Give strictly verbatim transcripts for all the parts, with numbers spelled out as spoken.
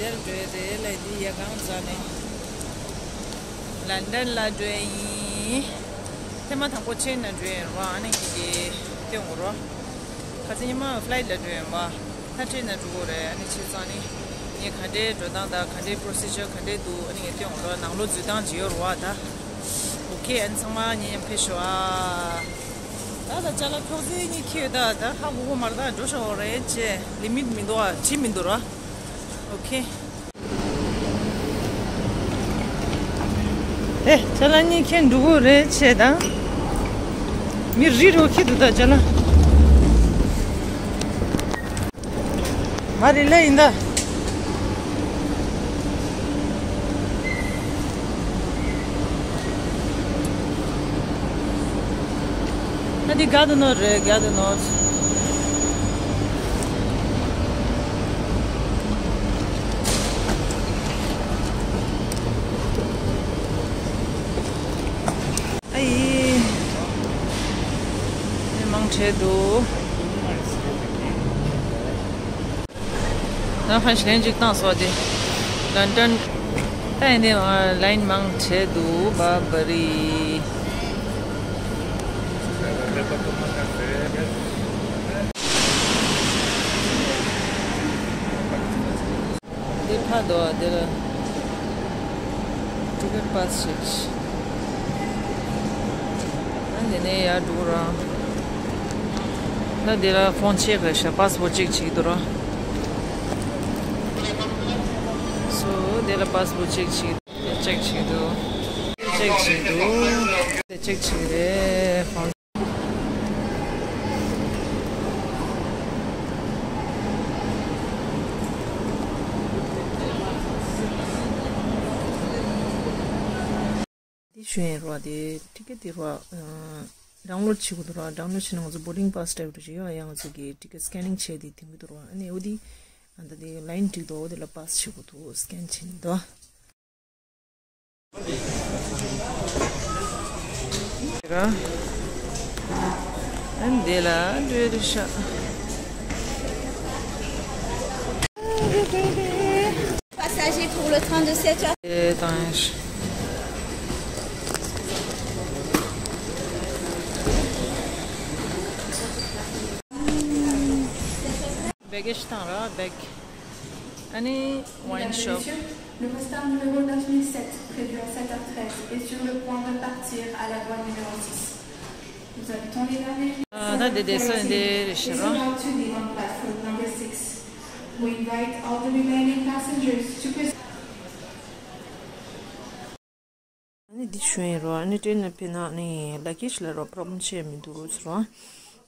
དེར་འགྲོ་ཡི་རེད་ལ། འདི་ཡ་གང་ཟ་ནས་ལན་ཌན་ལ་འགྲོ་ཡི་ཡིན། ཐེངས་མ་དང་པོ་ཆེན་ན་འགྲོ་ཡི་རེད་བ། ཨ་ནི་ཁྱེད་ཀྱིས་སྟོན་དགོས་རོགས། ཁ་སང་ཉི་མ་ཕ་ལའིཊ་ལ་འགྲོ་ཡོད་པ། ད་ཊེན་ན་འགྲོ་དགོས་རེད། ཨ་ནི་བྱས་ཙང་ནི་ངས་ག་འདྲའི་འགྲོ་སྟངས་དང་ག་འདྲའི་པོ་རོ་སི་ཇར་ག་འདྲའི་འདུག་ཨ་ནི་ངས་སྟོན་དགོས་རོགས། ནང་ལོགས་འཛུལ་སྟངས་ཅིག་ཡོད་རེད་བ་ད། ཨོ་ཁེ། ཨ་ནི་ཚང་མ་ངའི་མཉམ་ཕེབས་ཤོག་ཨ། ད་ད་ཅ་ལག་ཁྱོག་ཙེ་གཉིས་ཁྱེར་ཡོད་ད། ད་ཧ་གོ་གོ་མ་རེད། ད་འགྲོ་ཤོག་རེད་ཅེས་ལི་མིཊ་མི་འདུག་ཨ། བྲིས་མི་འདུག་ར། ཨོ་ཁེ། ཨེ། ཅ་ལག་གཉིས་ཁྱེར་འགྲོ་གི་རེད་བྱས་ད། མི་རེ་རེ་ཁྱེར་འདུག་ད་ཅ་ལག་མ་རེད་ལ་ཡིན་ད། ད་འདི་ག་དུ་ནོར་རེད། ག་དུ་ནོར། ཨ་ཡི། མི་མང་བྲེལ་འདུག་ད་ཧྥན་ཤི་ལན་ཅིག་བཏང་སོ་དེ། ལན་ཌན། ད་ཡིན་ནའི་ལའིན་མང་བྲེལ་འདུག་བ་བ་རི། འདི་ཕ་དོ་འདི་ལ་ཊི་ཀེ་ཊི་པ་སི་ཞིག་ཨ་འདི་ནས་ཡར་འགྲོ་རང་། ད་འདི་ལ་ཕོན་ཅེག་རེད་ཤག་པ་སི་པོར་ཊི་ཅེག་བྱེད་ཀྱི་འདུག་ར། སོ་འདི་ལ་པ་སི་པོར་ཊི་ཅེག་བྱེད་ཀྱི་འདུག་ཅེག་བྱེད་ཀྱི་འདུག་ཅེག་བྱེད་ཀྱི་འདུག་ཅེག་བྱེད་ཀྱི་རེད། དེ་ཞུ་ཡིན་རོགས། དེ་ཊི་ཀེ་ཊི་དེ་རོགས། ཌའུན་ལོཌ་བྱེད་དགོས་འདུག་རོགས། ཌའུན་ལོཌ་བྱས་ན་ང་ཚོ་བོར་ཌིང་པ་སི་ཊའིབ་རུ་བྱེད་ཡོད། ཡང་ང་ཚོ་གི་ཊི་ཀེ་ཊི་སི་ཀེ་ནིང་བྱས་དེ་འཐེན་གྱི་འདུག་རོགས། ཨ་ནི་འོ་དེ་ཨ་ད་དེ་ལའིན་འགྲིག་འདུག་འོ་དེ་ལ་པ་སི་བྱེད་དགོས་འདུག་སི་ཀེན་བྱེད་ནི་འདུག་ཨ་འདི་ལ་འགྲོ་རེད་ཤག Passagers pour le train de sept heures. ཨེ་དང་། བེ་གེ་ཇི་དང་ར་བེག་ཨ་ནི་ཝའིན་ཤོབ། Mesdames et messieurs, le Eurostar numéro neuf mille sept, prévu à sept heures treize, est sur le point de partir à la voie numéro six. Nous invitons les derniers ད་དེ་དེ་སོ་འདི་རེད་ཤག་ར། Is about to leave on platform number six. We invite all the remaining passengers to proceed. ཨ་ནི་འདི་ཞུ་ཡིན་རོ། ཨ་ནི་ཊེན་ནང་ཕེབས་ན་ཨ་ནི་ལ་གེ་ཇི་ལ་རོ་པོ་རོབ་ལེམ་ཅི་ཡང་མི་འདུག་ཟེར་རོ།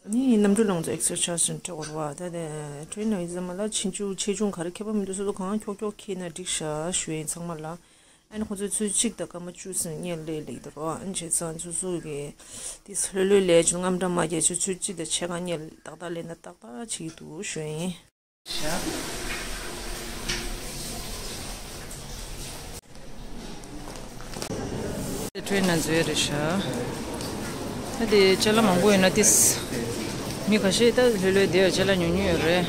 ཨ་ནི་གནམ་གྲུ་ལ་ང་ཚོ་ཨེག་སི་ཊ་ཆར་ཇི་ནི་སྤྲད་དགོས་རེད་བ། ད་དེ་ཊེན་ནང་ཡིན་ཙང་མ་ལ་ཆེ་ཆུང་ཆེ་ཆུང་ག་རེ་ཁྱད་པར་མི་འདུག་སོ་སོ་གང་ཁྱོག་ཁྱོག་ཁྱེར་ན་འགྲིག་ཤག་ཞུ་ཡིན་ཚང་མ་ལ། ཨ་ནི་ཁོང་ཚོས་ཚོད་གཅིག་དང་སྐར་མ་བཅུ་ཙམ་སྔོན་ལ་སླེབས་ཀྱི་འདུག་རོ། ཨ་ནི་བྱས་ཙང་ཚོད་ཚོད་ཀྱི་དེ་ལྷོད་ལྷོད་ལས་ཆུ་དངངས་སྐྲག་མ་རྒྱག་ཆུ་ཚོད་གཅིག་དང་ཕྱེད་ཀ་སྔོན་ལ་ཏག་ཏག་སླེབས་ན་ཏག་ཏག་བྱེད་ཀྱི་འདུག་ཞུ་ཡིན། ཊེན་ནང་འཛུལ་རེད་ཤག་ད་དེ་ཅ་ལག་མང་པོ་ཡོད་ན་ཏིས། མི་ཁ་ཤས་ད་ལྷོད་ལྷོད་བསྡད་ཡོད། ཅ་ལག་ཉུང་ཉུང་ཡོད་རེད།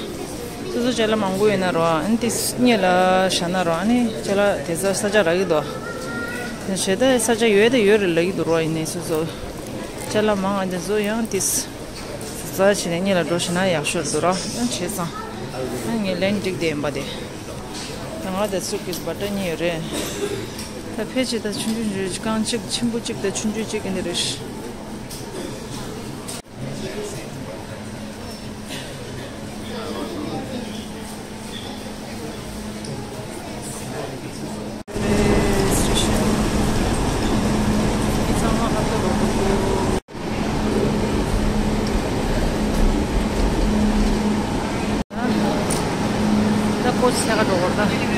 སོ་སོ་ཅ་ལག་མང་པོ་ཡོད་ན་རོ། ཨ་ནི་ཏིས་སྔོན་ལ་བཞག་ན་རོ། ཨ་ནི་ཅ་ལག་དེ་ཚོ་ས་ཆ་རག་གི་འདུག་ཞེ་ད་ས་ཆ་ཡོད་དེ་ཡོད་རེད་ལབ་ཀྱི་འདུག་རོ། ཡིན་ནའི་སོ་སོ་ཅ་ལག་མང་ཨ་དེ་ཚོ་ཡང་ཏིས་རྩ་བྱས་ནས་སྔོན་ལ་འགྲོ་ཤེས་ན་ཡག་ཤོས་འདུག་ར། ཨ་བྱས་ཙང་ཨ་ངས་ལན་འགྲིག་བསྡད་ཡིན་པ་དེ། ད་ང་དེ་སུ་ཀེས་བ་ཏྲ་གཉིས་ཡོད་རེད། ད་ཕལ་ཆེར་ད་ཆུང་ཆུང་ཆུང་ཆུང་རྐང་གཅིག་ཆེན་པོ་གཅིག་དང་ཆུང་ཆུང་གཅིག་ཡིན་ནི་རེད། ད་ཀོ་ཆ་ག་འགྲོ་དགོས་ད།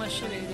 དེ་སུ་རེད།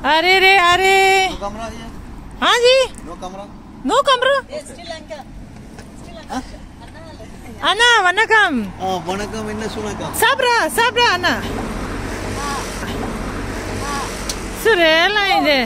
अरे रे अरे। नो कमरा ये। हाँ जी। नो कमरा। नो कमरा। ये श्रीलंका। हाँ? अना वनकम। हाँ, वनकम इन्ना सुनकम। सबरा सबरा अना। सुरेला इदे।